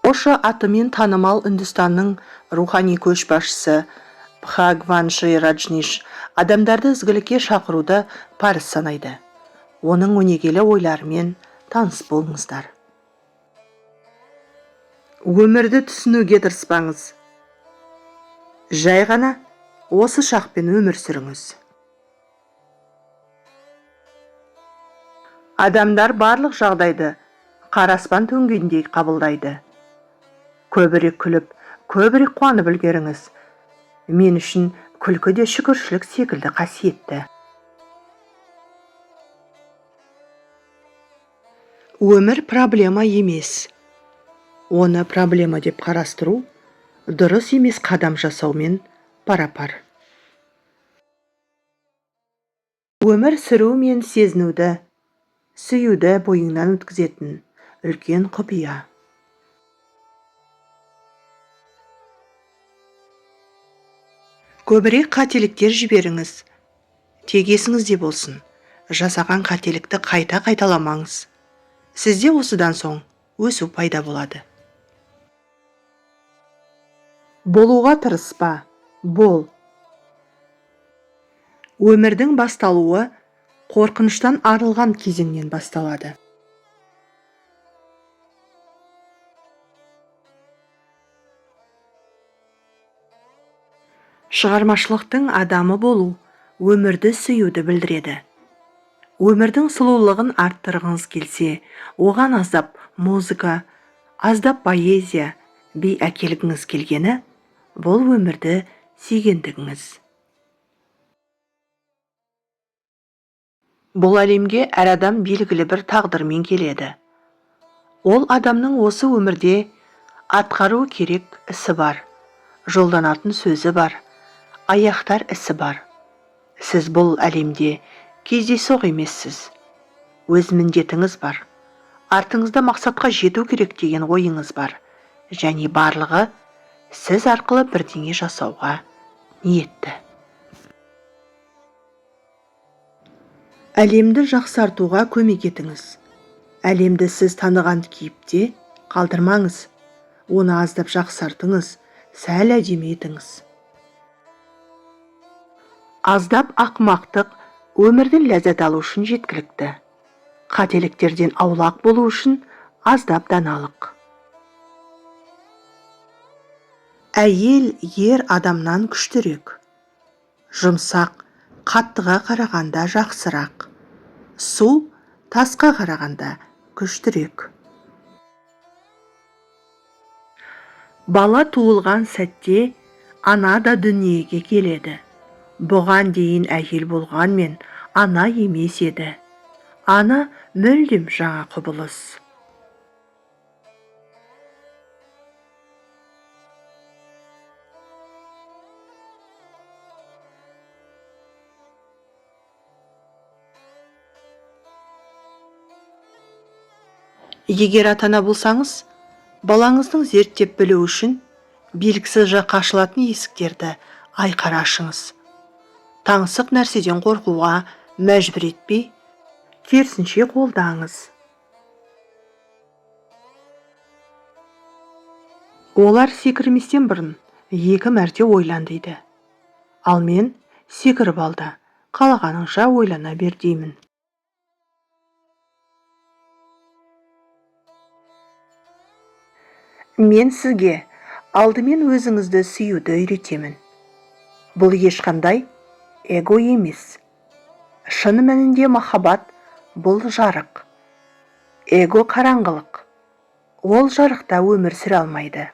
Ошо атымен танымал Үндістанның рухани көшбасшысы Бхагван Шри Раджниш адамдарды ізгілікке шақыруды парыз санайды. Оның өнегелі ойларымен таныс болыңыздар. Өмірді түсінуге тырыспаңыз. Жай ғана осы шақпен өмір сүріңіз. Адамдар барлық жағдайды қара аспан төнгендей қабылдайды. Көбірек күліп, көбірек қуанып үлгеріңіз. Мен үшін күлкі де шүкіршілік секілді қасиетті. Өмір проблема емес. Оны проблема деп қарастыру дұрыс емес қадам жасаумен пара-пар. Өмір сүру мен сезінуді, сүюді бойыңнан өткізетін үлкен құпия. Көбірек қателіктер жіберіңіз. Тек есіңізде болсын, жасаған қателікті қайта қайталамаңыз. Сізде осыдан соң өсу пайда болады. Болуға тырыспа, бол. Өмірдің басталуы қорқыныштан арылған кезеңнен басталады. Шығармашылықтың адамы болу өмірді сүюді білдіреді. Өмірдің сұлулығын арттырғыңыз келсе, оған аздап музыка, аздап поэзия, би әкелгіңіз келгені, бұл өмірді сүйгендігіңіз. Бұл әлемге әр адам белгілі бір тағдырмен келеді. Ол адамның осы өмірде атқару керек ісі бар, жолданатын сөзі бар, аяқтар ісі бар. Сіз бұл әлемде кездейсоқ емессіз. Өз міндетіңіз бар. Артыңызда мақсатқа жету керек деген ойыңыз бар. Және барлығы сіз арқылы бірдеңе жасауға ниетті. Әлемді жақсартуға көмек етіңіз. Әлемді сіз таныған кейіпте қалдырмаңыз. Оны аздап жақсартыңыз, сәл әдемі етіңіз. Аздап ақымақтық өмірден ләззат алу үшін жеткілікті. Қателіктерден аулақ болу үшін аздап даналық. Әйел ер адамнан күштірек. Жұмсақ қаттыға қарағанда жақсырақ. Су тасқа қарағанда күштірек. Бала туылған сәтте ана да дүниеге келеді. Бұған дейін әйел болғанмен ана емес еді. Ана мүлдем жаңа құбылыс. Егер ата-ана болсаңыз, балаңыздың зерттеп білу үшін белгісіз жаққа ашылатын есіктерді айқара ашыңыз. Таңсық нәрседен қорқуға мәжбүр етпей, керісінше қолдаңыз. Олар секірместен бұрын 2 мәрте ойлан дейді. Ал мен секіріп ал да, қалағаныңша ойлана бер деймін. Мен сізге алдымен өзіңізді сүюді үйретемін. Бұл ешқандай эго емес. Шын мәнінде махаббат бұл жарық. Эго қараңғылық. Ол жарықта өмір сүре алмайды.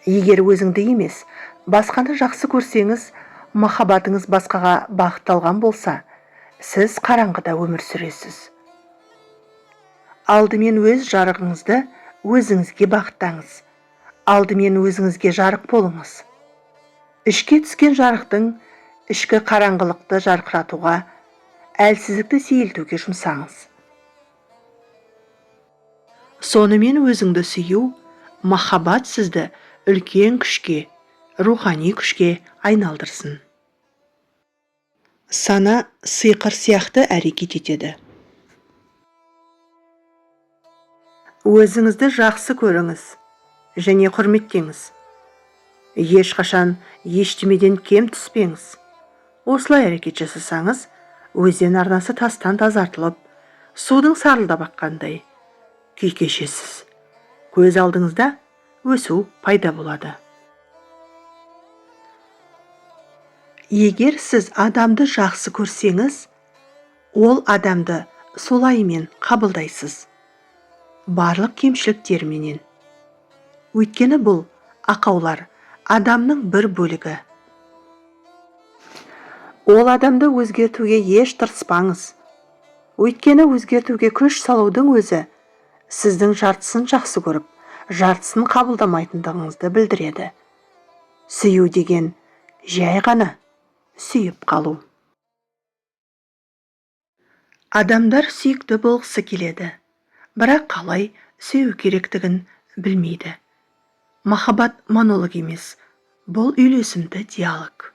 Егер өзіңді емес, басқаны жақсы көрсеңіз, махаббатыңыз басқаға бағытталған болса, сіз қараңғыда өмір сүресіз. Алдымен өз жарығыңызды өзіңізге бағыттаңыз. Алдымен өзіңізге жарық болыңыз. Ішке түскен жарықтың ішкі қараңғылықты жарқыратуға, әлсіздікті сейілтуге жұмсаңыз. Сонымен өзіңді сүю, махаббат сізді үлкен күшке, рухани күшке айналдырсын. Сана сиқыр сияқты әрекет етеді. Өзіңізді жақсы көріңіз және құрметтеңіз. Ешқашан ештемеден кем түспеңіз. Осылай әрекет жасасаңыз, өзен арнасы тастан тазартылып, судың сарылдап аққандай күй кешесіз. Көз алдыңызда өсу пайда болады. Егер сіз адамды жақсы көрсеңіз, ол адамды солайымен қабылдайсыз. Барлық кемшіліктеріменен. Өйткені бұл ақаулар адамның бір бөлігі. Ол адамды өзгертуге еш тырыспаңыз. Өйткені өзгертуге күш салудың өзі сіздің жартысын жақсы көріп, жартысын қабылдамайтындығыңызды білдіреді. Сүю деген жай ғана сүйіп қалу. Адамдар сүйікті болғысы келеді, бірақ қалай сүю керектігін білмейді. Махаббат монолог емес, бұл үйлесімді диалог.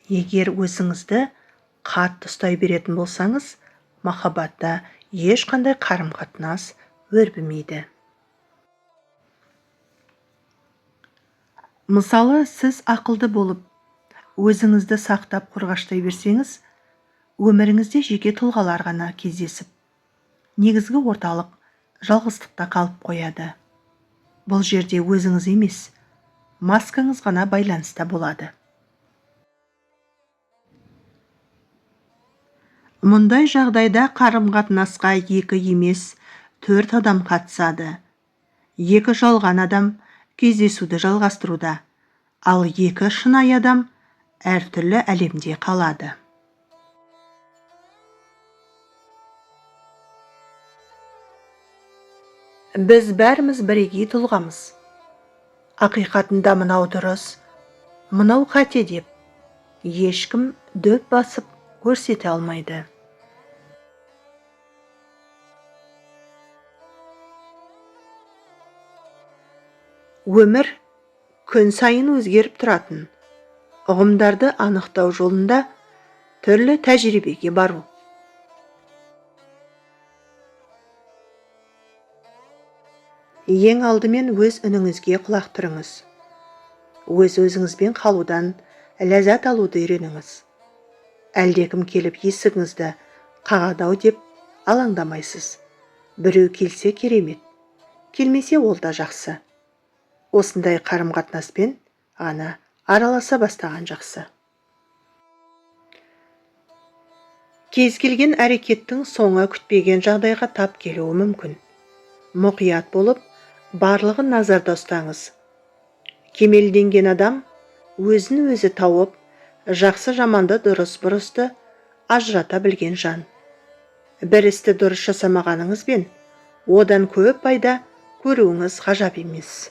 Егер өзіңізді қатты ұстай беретін болсаңыз, махаббатта ешқандай қарым-қатынас өрбімейді. Мысалы, сіз ақылды болып, өзіңізді сақтап қорғаштай берсеңіз, өміріңізде жеке тұлғалар ғана кездесіп, негізгі орталық жалғыздықта қалып қояды. Бұл жерде өзіңіз емес, маскаңыз ғана байланыста болады. Мұндай жағдайда қарым-қатынасқа екі емес, 4 адам қатысады. 2 жалған адам кездесуді жалғастыруда, ал 2 шынайы адам әртүрлі әлемде қалады. Біз бәріміз бірегей тұлғамыз. Ақиқатында мынау дұрыс, мынау қате деп ешкім дөп басып көрсете алмайды. Өмір күн сайын өзгеріп тұратын ұғымдарды анықтау жолында түрлі тәжірибеге бару. Ең алдымен өз үніңізге құлақ түріңіз. Өз-өзіңізбен қалудан ләззат алуды үйреніңіз. Әлдекім келіп есігіңізді қағады-ау деп алаңдамайсыз. Біреу келсе керемет, келмесе ол да жақсы. Осындай қарым-қатынаспен ғана араласа бастаған жақсы. Кез келген әрекеттің соңы күтпеген жағдайға тап келуі мүмкін. Мұқият болып, барлығын назарда ұстаңыз. Кемелденген адам өзін өзі тауып, жақсы жаманды дұрыс бұрысты ажырата білген жан. Бір істі дұрыс жасамағаныңызбен, одан көп пайда көруіңіз ғажап емес.